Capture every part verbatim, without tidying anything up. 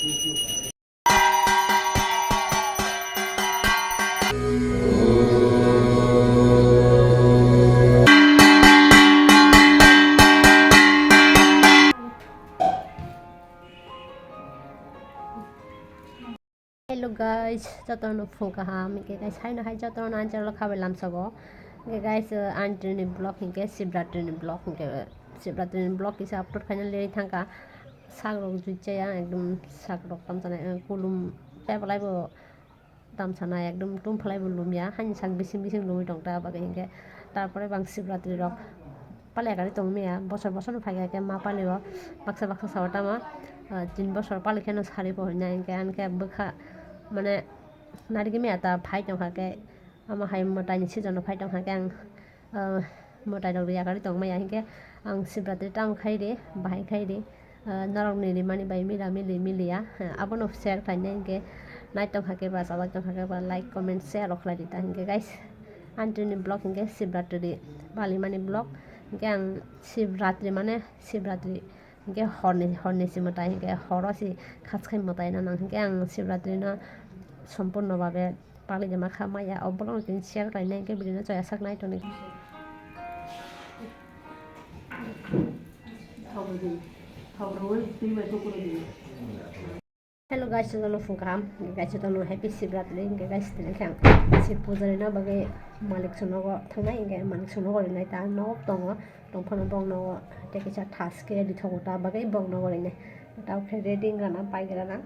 Hello guys, jotono phung kaham, hingke guys, haino hai jotono ani channel khabai lamsogo. Hingke guys, uh, ani tini vlog hingke Shivratri ni vlog hingke, uh, Shivratri ni vlog kisa upload khaina leri thangka. Sak rok juichaya, ekdom sak rok tamchana, uh, kulum pebalai bo tamchana, ekdom tum phalai bo lumya, haini sak bising bising lumui tongta, bagwi hingke. Tarpore bang Shivratri rok paliya gari tong maya, bosor bosor no phaikha khe ma palio, baksa baksa sao tamo, ah, tin bosor pali kheno sari bo hwnwi hwnka, hwnkhe bwkha mane narigwi maya ta phai tongkha khe, omo hai mwtai ni season no phai tongkha khe ang, ah, mwtai rok riya gari tong maya, hinkhe ang Shivratri tamo khai ri, bahai khai ri. Ah, norok ni rimani bai mila mili miliya. Ah, abono share khlainai hinkhe nai tongkha khe ba, chajak tongkha khe ba, like, comment, share rok khlai di ta hinkhe guys. Ani tini vlog hinkhe Shivratri palimani vlog. Hinkhe ang Shivratri mane Shivratri hinkhe horni, horni si mwtai hinkhe horo si khaskhai mwtai na nang hinkhe ang Shivratri no sompurno babe pali de ma kha maya. O vlog no tini share khlainai hinkhe video no chaya sak nai tongdi. Hello guys, jotono phung kaham. Guys, jotono happy Shivratri. Hingke guys, tini khe ang Shiv puja rina bagwi Malik songnogo thangnai, hingke Malik songnogo rinai ta nok tongo, tongphano bok nogo tei kisa thaske rithogo ta bagwi bok nogo rinai. Tao khe ready wngna pai gra na.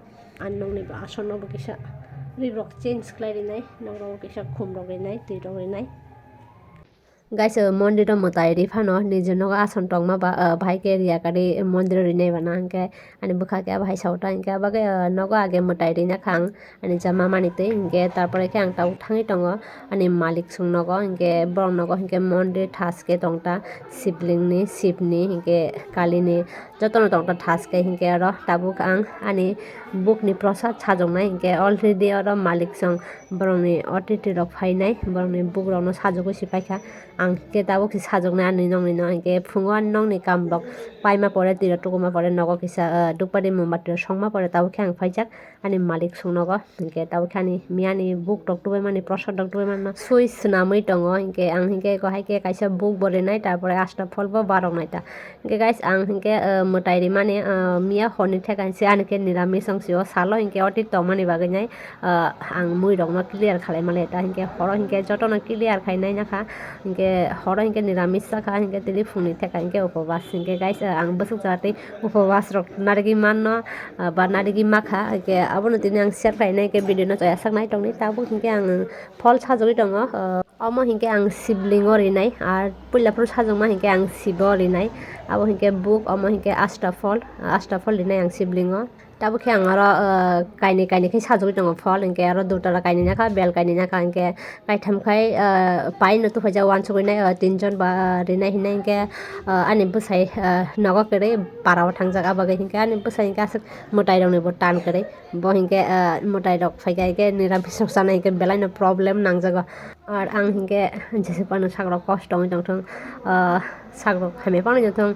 Ang nokni bo asonno bo kisa ri rok change khlai rinai, nok rok kisa khum rok rinai, twi rok rinai. Guys, o mondir o mwtai ri phano niji nogo ason tongma ba, ah, bahai khe riya kari mondir o rinai bana, hingke ani bwkha khe abo hai sao ta, hingke abo khe, ah, nogo age mwtai rina kha ang ani jama mani twi, hingke tarpore khe ang tabuk thangwi tongo ani malik song nogo, hingke borok nogo hingke mondir thaske tong ta, sibling ni, sib ni, hingke kali ni, jotono tong ta thaske, hingke oro tabuk ang ani buk ni prosad sajoknai, hingke already oro malik song borok ni otiti rok phainai, borok ni buk rok no sajogoi se paikha. Ang khe tabuk se sajoknai ani nokni no, hinkhe phungo ani nokni kam rok paima pore, twi rok tuku ma pore, nogo kisa, ah, dupari mombati rok songma pore, tabuk khe ang phaijak ani malik song nogo. Hinkhe tabuk khe ani miyani buk rok tubai mani, prosad rok tubai mani sui swnamwi tongo. Hinkhe ang hinkhe eko hai khe kaisa buk bo rinai, tarpore ashta phol bo barok nai ta. Hinkhe guys, ang hinkhe, ah, mwtai rimani, ah, miya horni theka hinse ani khe niramis wng sio salo, hinkhe oti tongmani bagwi nai, ah, ang mui rokno clear khalai male ta, hinkhe horo hinkhe jotono clear khai nai nakha, hinkhe horo hinkhe niramis sakha, hinkhe tini phungni theka hinkhe upobas, hinkhe guys, ah, ang bwswk jora tei upobas rok narigwi manno, ah, ba narigwi makha, hinkhe abono tini ang share khlai nai, hinkhe video no chaya sak nai tongni tabuk hinkhe ang phol sajagwi tongo, ah, Omo hinkhe ang sibling o rinai, ar puila phuru sajwkma hinkhe ang sibo rinai. Abo hinkhe buk, omo hinkhe ashta phol, ashta phol rinai ang sibling o. Tabuk khe ang oro, ah, kainwi kainwi khe sajwgwi tongo phol, hinkhe oro dutala kainwi nakha, bel kainwi nakha, hinkhe kaitham khai, ah, pai no tuphai jak uansugwi nai, ah, tinjon ba rinai hinai hinkhe, ah, ani bwsai, ah, nogo kwrwi para o thangjak, abo bagwi hinkhe ani bwsai hinkhe aswk mwtai rokni bo tan kwrwi. Bo hinkhe, ah, mwtai rok phaikha hinkhe niramis rok chana hinkhe belai no problem nangjago. Ar ang hinkhe jesa phano sak rok kosto wngwi tongthung, ah, sak rok hamya phano wngwi tongthung,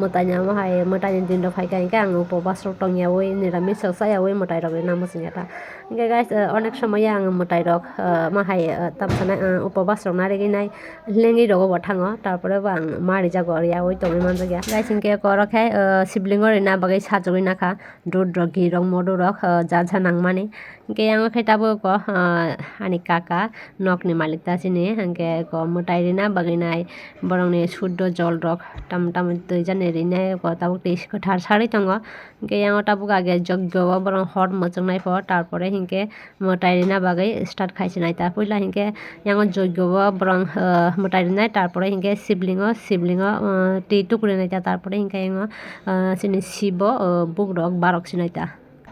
mwtai ni omo hai mwtai ni din rok phaikha hinkhe ang upobas rok tongyaui niramis rok chayaui mwtai rok rina muchungya ta. Hinkhe guys, ah, onek somoya ang mwtai rok, ah, ma hai, ah, tamsana, ah, upobas rok narigwi nai lengwi rogo bo thango, tarpore bo ang ma rijago riyaui tongwi manjakya. Guys, hinkhe eko oro khe, ah, sibling o rina bagwi sajagwi nakha. Dudh rok, ghee rok, modhu rok, ah, ja ja nangmani. Hinkhe yang khe tabuk o, ah, ani kaka, nokni malik ta chini. Hinkhe ko mwtai rina bagwi nai borokni suddo jol rok tam tam twi jani rinai ko tabuk twi kwthar sarwi tongo. Hinkhe yang tabuk age jogyo o borok hor muchungnai pho, tarpore hinkhe mwtai rina bagwi start khai se nai ta. Puila hinkhe yang o jogyo o borok, ah, mwtai rinai, tarpore hinkhe sibling o, sibling o, ah, twi tuku rinai ta, tarpore hinkhe yang o, ah, chini sibo, ah, buk rok barok se nai ta.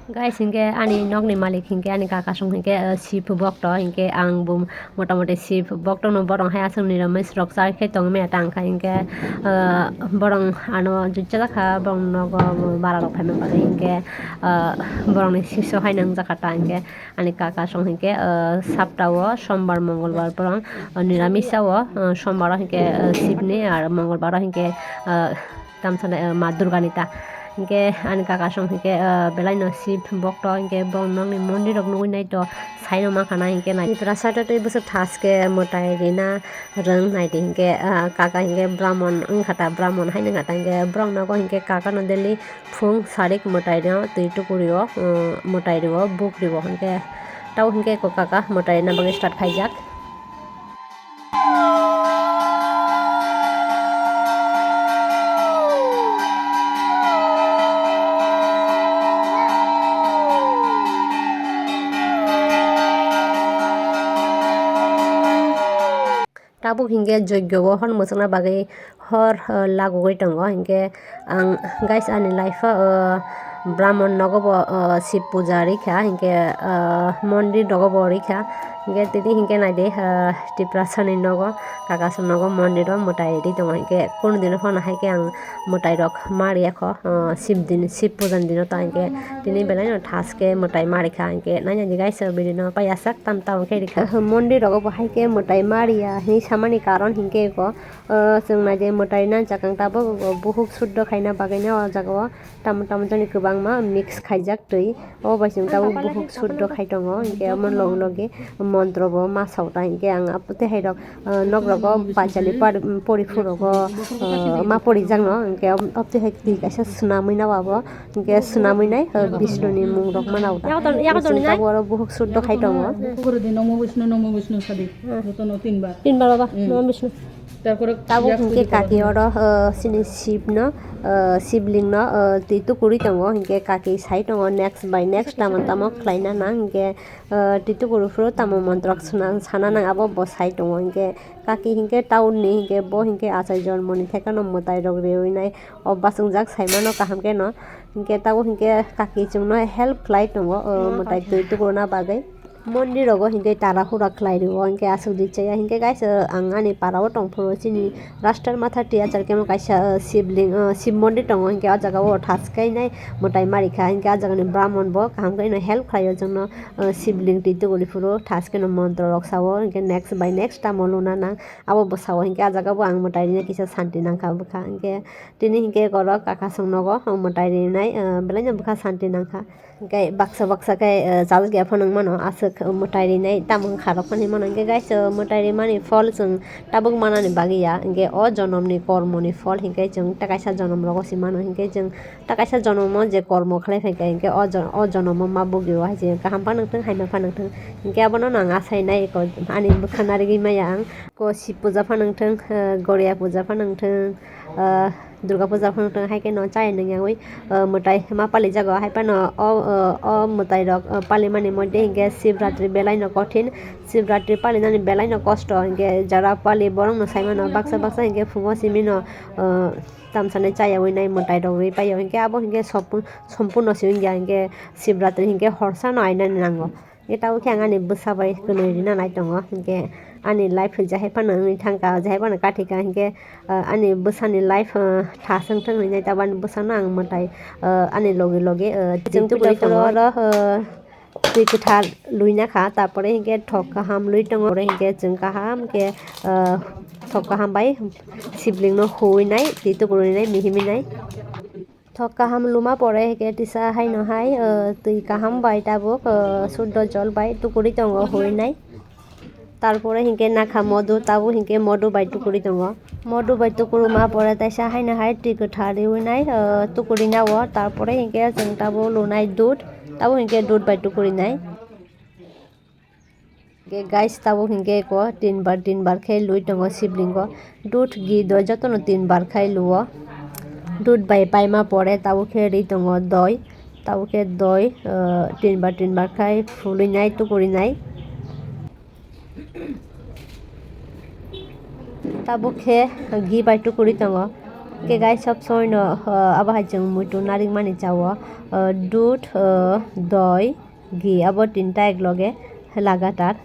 Guys, hinkhe ani nokni malik hinkhe ani kaka song hinkhe, ah, sip bokto hinkhe ang bo motamoti sip bokto no borok hai aswk niramis rok chai khe tong maya tang kha hinkhe, ah, borok ano juchajak kha borok nogo bara rok phaima bagwi hinkhe, ah, borokni siso hai nangjakha ta hinkhe. Ani kaka song hinkhe, ah, sapta o sombar, mongolbar borok, ah, niramisa o, ah, sombar o hinkhe, ah, Shivni, ar mongolbar o hinkhe, ah, tamsana, ah, Ma Durgani ta. Hinkhe ani kaka song hinkhe, ah, belai no sip bokto, hinkhe borok nokni mondir rok nugwi naito, saino mankha na hinkhe nai. Tipra side o tei bwswk thaske mwtai rina rwng naidi hinkhe, ah, kaka hinkhe Brahmon wngkha ta, Brahmon haino wngkha ta, hinkhe borok nogo hinkhe kaka no daily phung sarik mwtai rino twi tukurio, ah, mwtai rio, buk rio hinkhe tao hinkhe eko kaka mwtai rina bagwi start khaijak. Tabuk hinkhe joigyo bo hor mwchangna bagwi hor, uh, lagugwi tongo. Hinkhe ang, guys, ani life o, uh, Brahmon nogo bo, uh, Sib puja rikha, hinkhe, uh, mondir nogo bo rikha. Hinkhe tini hinkhe naidi, uh, Tiprasani nogo, Kakasani nogo mondir o mwtai ri tongo. Hinkhe kunu dino phano haikhe ang mwtai rok ma riya kho, uh, Sib din, Sib puja ni dino ta hinkhe tini belai no thaske mwtai ma rikha. Hinkhe naina di guys, o video no pai asak tam tam khe rikha. Mondir rogo bo haikhe mwtai ma riya hinwi samani karon hinkhe eko, uh, chwng naidi mwtai na chakang tabuk buhuk suddho khaina bagwi no o jaga o tamo tamo jani kwbangma mix khaijak twi. O bai chwng tabuk buhuk suddho khai tongo, hinkhe omo logi logi montro bo ma sao ta, hinkhe ang abo tei hai rok, ah, nok rogo paijali pari, pori phuru rogo, ah, ma porijakno, hinkhe ob-, obotwi hai twi kaisa swnamwi nao abo, hinkhe swnamwi nai, ah, Bishnuni mung rok ma nao ta. Yak ton, yak ton nai. Tabuk oro buhuk suddho khai tongo. Namo Vishnu, Namo Vishnu sadi. Hmm. Jotono tinbar. Tinbar baba, hmm. Namo Vishnu. Tarpore tabuk yak hinkhe puja kaki kora oro, ah, chini Sibno, ah, Siblingno, ah, twi tukurwi tongo, hinkhe kaki sai tongo, next by next tamo tamo khlaina nang, hinkhe, ah, twi tukurwi phuru tamo montrok suna, sana nang abo bo sai tongo, hinkhe kaki hinkhe town ni, hinkhe bo hinkhe achai jormoni thekeno mwtai rok rewi nai, o bachwngjak saimano kaham kheno, hinkhe tabuk hinkhe kaki chwngno help khlai tongo, ah, mwtai twi tukurna bagwi. Mondir rogo hinkhe tara hura khlai rio, hinkhe aswk di chaya, hinkhe guys, ang ani para o tongphuru chini Rashtar Matha Tiachar kemo kaisa, uh, Sibling, uh, Sib mondir tongo, hinkhe o jaga o thaske nai mwtai ma rikha, hinkhe o jaga ni Brahmon bo kaham khe no help khlai o, chwngno, uh, Sibling twi tuguli phuru thaske no montro rok sao, hinkhe next by next tamo luna nang abo bwsao, hinkhe o jaga bo ang mwtai rina kisa santi nangkha bwkha, hinkhe tini hinkhe eko oro Kakasong nogo mwtai rinai, uh, belai no bwkha santi nangkha. Hinkhe baksa baksa khe, eh, chajak ya phano wngmano, aswk mwtai rinai tamo wngkha rok phano hinmano. Hinkhe guys, eh, mwtai rimani phol chwng tabuk manani bagwi ya, hinkhe o jonomni kormoni phol hinkhe chwng ta kaisa jonom rogo se mano, hinkhe chwng ta kaisa jonomo je kormo khlai phaikha, hinkhe o jon-, o jonomo ma bugio hai se kaham phano wngthung, haima phano wngthung, hinkhe abono no ang achainai eko ani bwkha narigwi maya ang, ko Sib puja phano wngthung, eh, Goria puja phano wngthung, ah, Durga puja phano wngthung, hai khe no chaya nungyawi, ah, mwtai ma palijago, hai phano o, ah, o mwtai rok, ah, palimani moddhe hinkhe Shivratri belai no kothin, Shivratri palinani belai no kosto, hinkhe jara pali borok no sai mano, baksa baksa hinkhe phungo simi no, ah, tamsani chayawi nai mwtai rok rwi paio, hinkhe abo hinkhe sompun-, sompurno se wngya, hinkhe Shivratri hinkhe horsa no ainani nango. Hinkhe tabuk khe ang ani bwsa bai kwnwi rina nai tongo. Hinkhe ani life jahai phano wngwi thangkha, jahai phano kathika. Hinkhe, ah, ani bwsani life, ah, thas wngthang hinwi tabuk ani bwsano ang mwtai, ah, ani logi logi, ah, chwng twi tubui tongo. Oro, ah, twi kwthar luina kha, tarpore hinkhe thok kaham lui tongo, hinkhe chwng kaham khe, ah, thok kaham bai siblingno huwi nai, twi tukurwi nai, mihimwi nai. Thok kaham luma pore hinkhe tisa haino hai, ah, twi kaham bai tabuk, ah, suddho jol bai tukuri tongo huinai. Tarpore hinkhe nakha modu, tabuk hinkhe modu bai tukuri tongo. Modu bai tukuruma pore taisa haino hai twi kwthar riwinai, ah, tukuri nao. Tarpore hinkhe chwng tabuk lunai dudh, tabuk hinkhe dudh bai tukurinai. Hinkhe guys, tabuk hinkhe eko tinbar tinbar khe lui tongo sibling o. Dudh ghee doi jotono tinbar khai luo. Dudh bai paima pore tabuk khe ri tongo doi. Tabuk khe doi, ah, tinbar tinbar khai phului nai, tukuri nai. Tabuk khe ghee bai tukuri tongo. Hinkhe guys, sob somoi no, ah, abo hai chwng muitu narikmani chao. Ah, dudh, ah, doi, ghee abo tinta ek loge lagatar.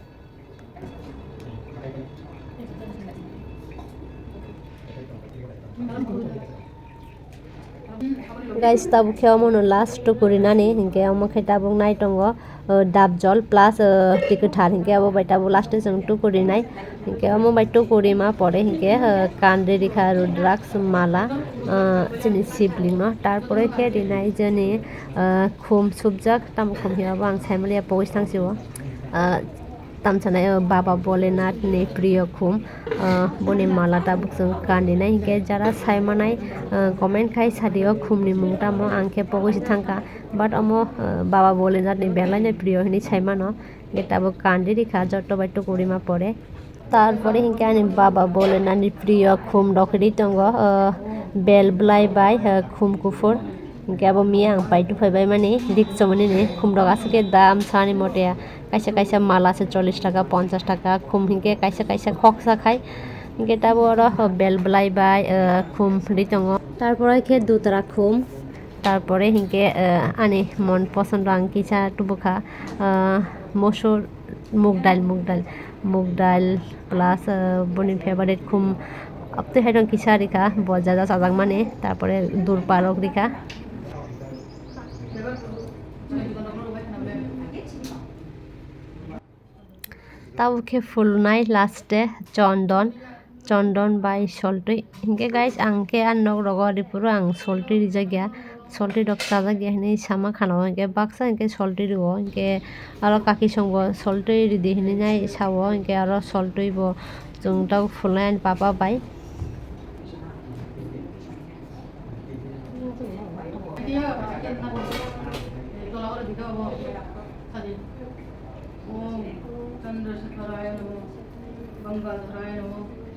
Guys, tabuk khe omo no last tukurinani, hinkhe omo khe tabuk nai tongo, uh, dap jol plus, uh, twi kwthar, hinkhe abo bai tabuk last o chwng tukurinai, hinkhe omo bai tukurima pore hinkhe, uh, kandi rikha Rudraksh mala, uh, chini sibling no, tarpore khe rinai jani, uh, khum subjak, tamo khum hiya bo ang saimaliya pogwi sangsi o, uh, Tamsanai, o Baba Bolenath ni priyo khum, o boni mala tabuk chwng kandinai hinkhe jara saimanai, o comment khai sadio khum ni mung tamo, ang khe pogwi se thangkha, but omo, o Baba Bolenath ni belai no priyo hinwi saimano, hinkhe tabuk kandi rikha joto bai tukurima pore. Tarpore hinkhe ani Baba Bolenath ni priyo khum rok ri tongo, o bel bwlai bai, o khum kuphur. Hinkhe abo miya ang paitu phaibai mani rikchomani ni khumrok aswk khe dam sani mote kaisa kaisa mala se chollish taka, ponchash taka khum hinkhe kaisa kaisa khoksa khai. Hinkhe tabuk oro bel bwlai bai, o, khum ri tongo. Tarpore khe dutra khum. Tarpore hinkhe, o, ani mon posondo ang kisa tubukha, o, mosur mug dal, mug dal, mug dal plus, o, boni favorite khum. Abtwi hai rong kisa rikha, bo jaja chajakmani, tarpore durpa rok rikha. Tabuk khe phulnai last day chondon, chondon bai soltwi. Hinkhe guys, ang khe a nok rogo ripuru ang soltwi rijak ya. Soltwi rok chajak ya hinwi sama khana o, hinkhe baksa hinkhe soltwi rwo, hinkhe aro kaki songbo soltwi ridi hinwi nai sao, hinkhe aro soltwi bo chwng tabuk phulnai ani papa bai.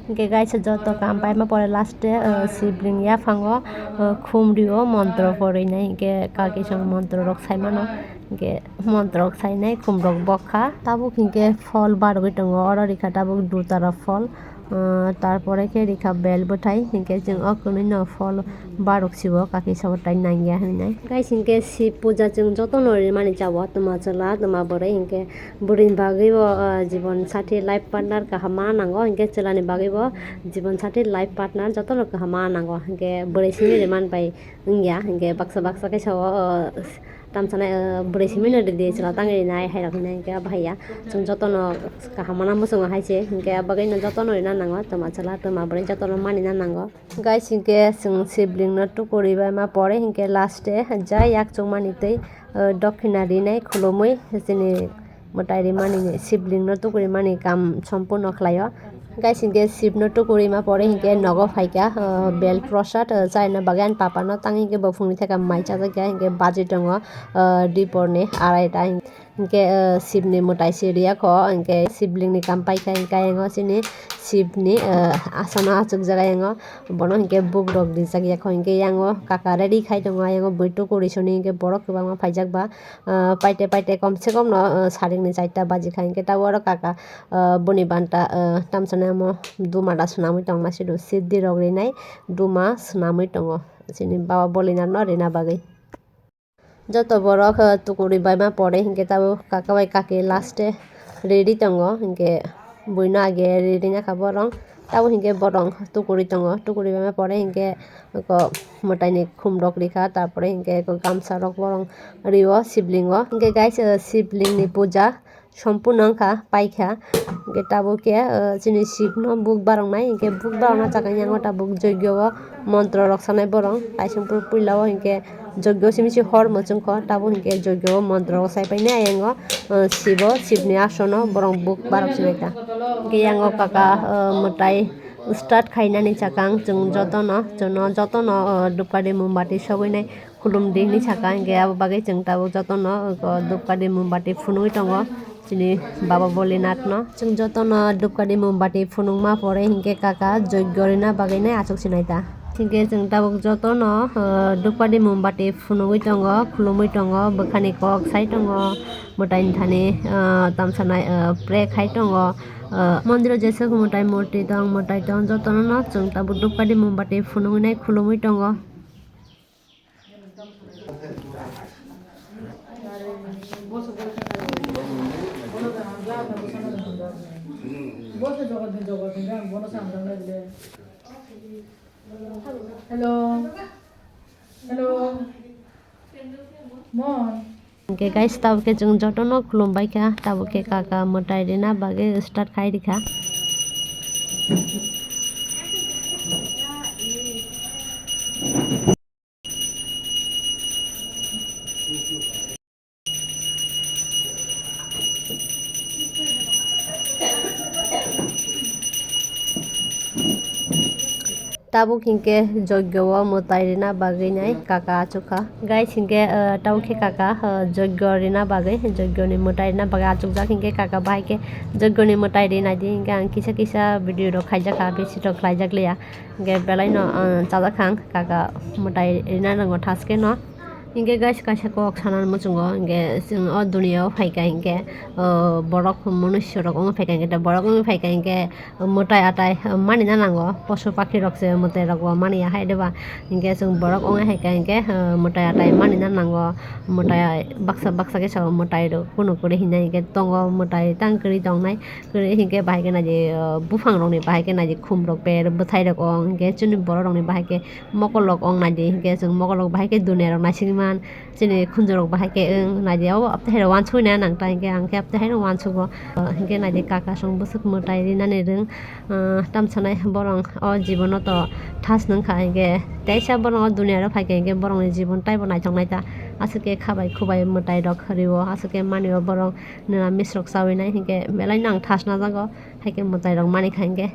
Hinkhe guys, joto kam paima pore last day, o, sibling yaphango, o, khum rio, montro porinai, hinkhe kaki song montro rok saimano, hinkhe montro rok sainai khum rok bokha. Tabuk hinkhe phol barogwi tongo, oro rikha tabuk dutara phol, o, tarpore khe rikha bel bwthai, hinkhe chwng o kwnwi no phol barok sibo kaki sabo tai nangya hinwi nai. Guys, hinkhe Shib puja chwng jotono rimani chao, twma chwla, twma bwrwi, hinkhe bwrwini bagwi bo, ah, jibon sathi life partner kaham ma nango, hinkhe chwlani bagwi bo jibon sathi life partner jotono kaham ma nango, hinkhe bwrwi simi rimani bai wngya, hinkhe baksa baksa khe sao, ah, tamsanai, ah, bwrwi simi no ridi chwla tangwi rinai hai rok hinai, hinkhe abo haiya chwng jotono kaham ma nang muchungo hai se, hinkhe abo bagwi no jotono rina nango, twma chwla, twma bwrwi jotono manina nango. Guys, hinkhe chwng sibling no tukuri bai ma pore hinkhe last day jai yak chukmani twi, o, dokhina rinai khulumui chini mwtai rimani sibling no tukuri mani kam sompurno khlaio. Guys, hinkhe Shib no tukuri ma pore hinkhe nogo phaikha, o, bel prosad, o, chaina bagwi ani papa no tang hinkhe bo phungni theka mai chajakya hinkhe baji tongo, o, dipor ni arai ta. Hinkhe, eh, Shibni mwtai se riyakho, hinkhe siblingni kam paikha, hinkhe ayang o chini Shibni, eh, asano achukjak ayang o, bono hinkhe book rok rijak yakho, hinkhe yang o kaka ready khai tongo, ayang o bui tukuri soni hinkhe borok kwbangma phaijak ba, eh, paite paite komse kom no, eh, saringni chaita bajikha, hinkhe tabuk oro kaka, eh, boni banta, eh, tamsani omo duma da swnamwi tongma sidu, siddi rok rinai duma swnamwi tongo, chini baba bolina no rina bagwi. Joto borok, eh, tukuri baima pore hinkhe tabuk kaka bai kaki last day ready tongo, hinkhe buino age ready wngkha borok, tabuk hinkhe borok tukuri tongo, tukuri baima pore hinkhe eko mwtaini khum rok rikha, tarpore hinkhe eko gamsa rok borok rio sibling o, hinkhe guys, eh, sibling ni puja sompurno wngkha, paikha. Hinkhe tabuk khe, o, chini Shibno buk baroknai, hinkhe buk barokna chakha yango tabuk joigyo o montro rok sanai borok. Kaising phuru puila o hinkhe joigyo simi se hor muchungkho, tabuk hinkhe joigyo o montro rok sai painai ayango, o, Shibo, Shibni asono borok buk barok sinaikha. Hinkhe yango kaka, o, mwtai start khainani chakang chwng jotono, chwngno jotono, o, dupkadi mombati sogwinai. Khulumdi hinwi sakha, hinkhe abo bagwi chwng tabuk jotono, o, dupkadi mombati phunugwi tongo chini baba bolinathno. Chwng jotono dupkadi mombati phunukma pore hinkhe kaka joigyo rina bagwinai achuk sinaita. Hinkhe chwng tabuk jotono, o, dupkadi mombati phunugwi tongo, khulumwi tongo, bwkhani kok sai tongo, mwtaini thani, o, tamsanai, o, pray khai tongo, o, mondiro jeswk mwtai murti tong, mwtai tong, jotono chwng tabuk dupkadi mombati phunugwinai khulumwi tongo. Hello. Hello. Mon. Hingke guys, tabuk khe chwng jotono khulumbai kha, tabuk khe kaka mwtai rina bagwi start khai rikha. Tabuk hinkhe jogyo o mwtai rina bagwi nai kaka achukha. Guys, hinkhe, uh, tabuk khe kaka, uh, jogyo rina bagwi, jogyo ni mwtai rina bagwi achukjak. Hinkhe kaka bahai khe jogyo ni mwtai rinai di, hinkhe ang kisa kisa video rok khaijakha, bisi rok khlaijak liya. Hinkhe belai no, uh, chajak kha ang kaka mwtai rina nango thaske no. Hinkhe guys, kaisa kok sana muchungo, hinkhe chwng o duniya o phaikha hinkhe, uh, borok manush rok wng phaikha hinkhe, borok wng phaikha hinkhe, mwtai atai, uh, manina nango, posu pakhi rok se mwtai rok bo mani ya hai de ba. Hinkhe chwng borok wng hai kha hinkhe, uh, mwtai atai manina nango, mwtai baksa baksa khe sao mwtai rok kunu kuri hinai hinkhe tongo, mwtai tang kwrwi tongnai, kwrwi hinkhe bahai khe naidi, uh, buphang rok ni bahai khe naidi khum rok per bwthai rok ong hinkhe chini borok rok ni bahai khe mokolok ong naidi hinkhe chwng mokolok bahai khe duniya rok naisingwi man. Chini khunjurok bahai khe wng naidi, abo apthairok uansukwi nai nang ta hinkhe ang khe apthairok uansugo. Hinkhe naidi kaka song bwswk mwtai rinani rwng, ah, tamsanai borok o jibono to thas nung kha hinkhe teisa borok o duniya ro phaikha hinkhe borokni jibon taibo naithok nai ta. Aswk khe khabai khubai mwtai rok rio, aswk khe mani o borok nira misrok chawi nai hinkhe belai no ang thas najago, haikhe mwtai rok mani kha hinkhe.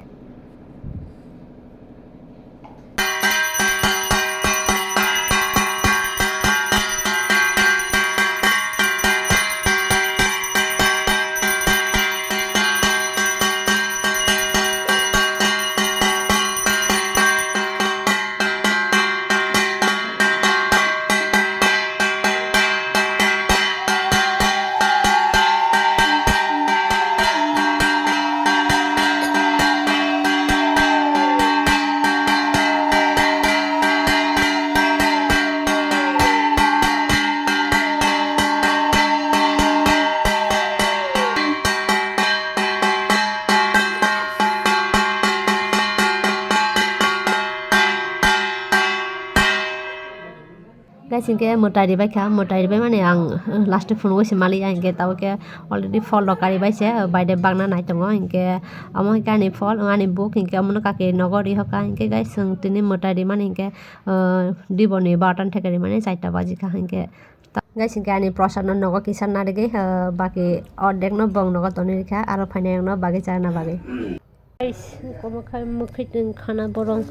Guys, hinkhe mwtai ribai kha, mwtai ribai mani ang, uh, last o phunugwi se maliya, hinkhe tabuk khe already phol rok karibai se, uh, baide bagna nai tongo, hinkhe omo hinkhe ani phol, uh, ani buk, hinkhe omono kake nogo rihokha, hinkhe guys, chwng tini mwtai rimani hinkhe, uh, diboni barota ni theke rimani chaita baji kha, hinkhe ta-, guys, hinkhe ani prosad no nogo kisa narigwi, uh, baki ordek no bong nogo tonwi rikha, aro phainai rok no bagwi charwna bagwi. Guys, omo khe mwkhwtwng khana borok,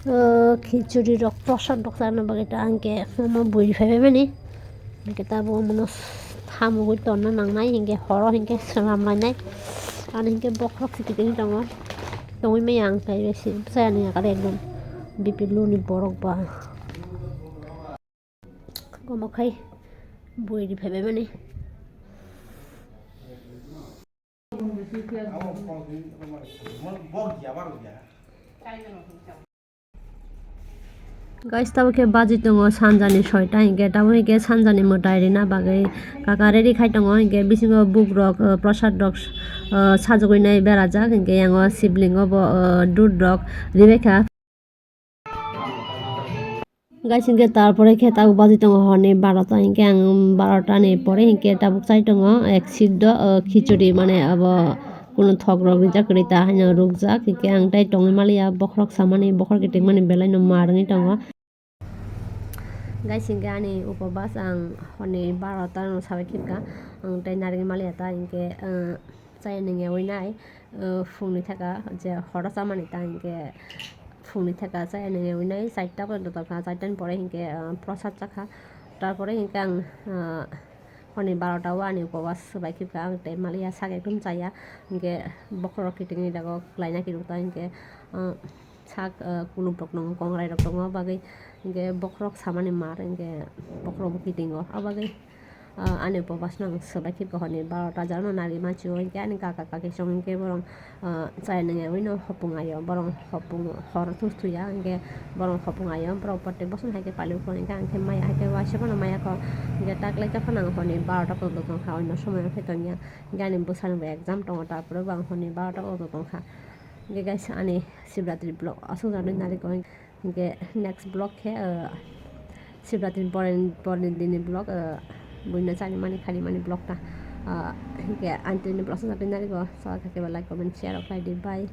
ah, khichuri rok, prosad rok chana bagwi ta hinkhe omo bui phaibai mani. Hinkhe tabuk omono samugwi tonna nangnai, hinkhe horo hinkhe swnam lainai. Ani hinkhe bokhorok se kiting tongo, tongwi maya ang kaibai se, bwsai ani yakarwi ekdom B P low ni borok ba. Omo khai bui ri phaibai mani. Guys, tabuk khe baji tongo sanjani soita, hinkhe tabuk hinkhe sanjani mwtai rina bagwi kaka ready khai tongo, hinkhe bisingo buk rok, uh, prosad rok, uh, sajagwi nai berajak, hinkhe yango sibling o bo, uh, dudh rok ribaikha. Guys, hinkhe tarpore khe tabuk baji tongo horni barota, hinkhe ang barota ni pore hinkhe tabuk chai tongo ek seat do, o, khichuri, mane abo kunu thok rok rijak kwrwi ta haino rukjak, hinkhe ang tai tongwi maliya, bokhorok samani, bokhorok kiting mani belai no mar wngwi tongo. Guys, hinkhe ani upobas ang horni barota no sabai khibka, ang tai narwgwi maliya ta, hinkhe, o, chaya nungyawi nai, o, phungni theka je horo chamani ta hinkhe phungni theka chaya nungyawi nai, chaita porjonto tongkha, chaita ni pore hinkhe, o, prosad chakha, tarpore hinkhe ang, o, horni barota o ani upobas swbai khibka, ang tei maliya sak ekdom chaya, hinkhe bokhorok kitingni dago klaina kirokta hinkhe, o, sak, o, kulup rok tongo, kongrai rok tongo, bagwi hinkhe bokhorok samani mar hinkhe bokhorok bo kitingo, o bagwi. Ah, ani upobas no ang swbai khe horni barota jora no nari mansi o, hinkhe ani kaka kaki song hinkhe borok, ah, chaya nungyawi no hopung aio, borok hopung hor thus thuya, hinkhe borok hopung aio, borok protek bosong hai khe pali o phano, hinkhe ang khe maya hai khe waisa phano maya kho, hinkhe taklai khe phano ang horni barota pok tongkha, oino somoy o khe tongya, hinkhe ani bwsani bo exam tongo, tarpore bo ang horni barota pok tongkha, hinkhe guys ani Shivratri vlog aswk jani nari kho. Hinkhe next vlog khe, ah, Shivratri ni porni, porni dini vlog, ah, buino chani mani khani mani vlog ta. Ah, hingke ang tini vlog sa pina rigo, sa kake ba like, comment, share, oklai di, bye.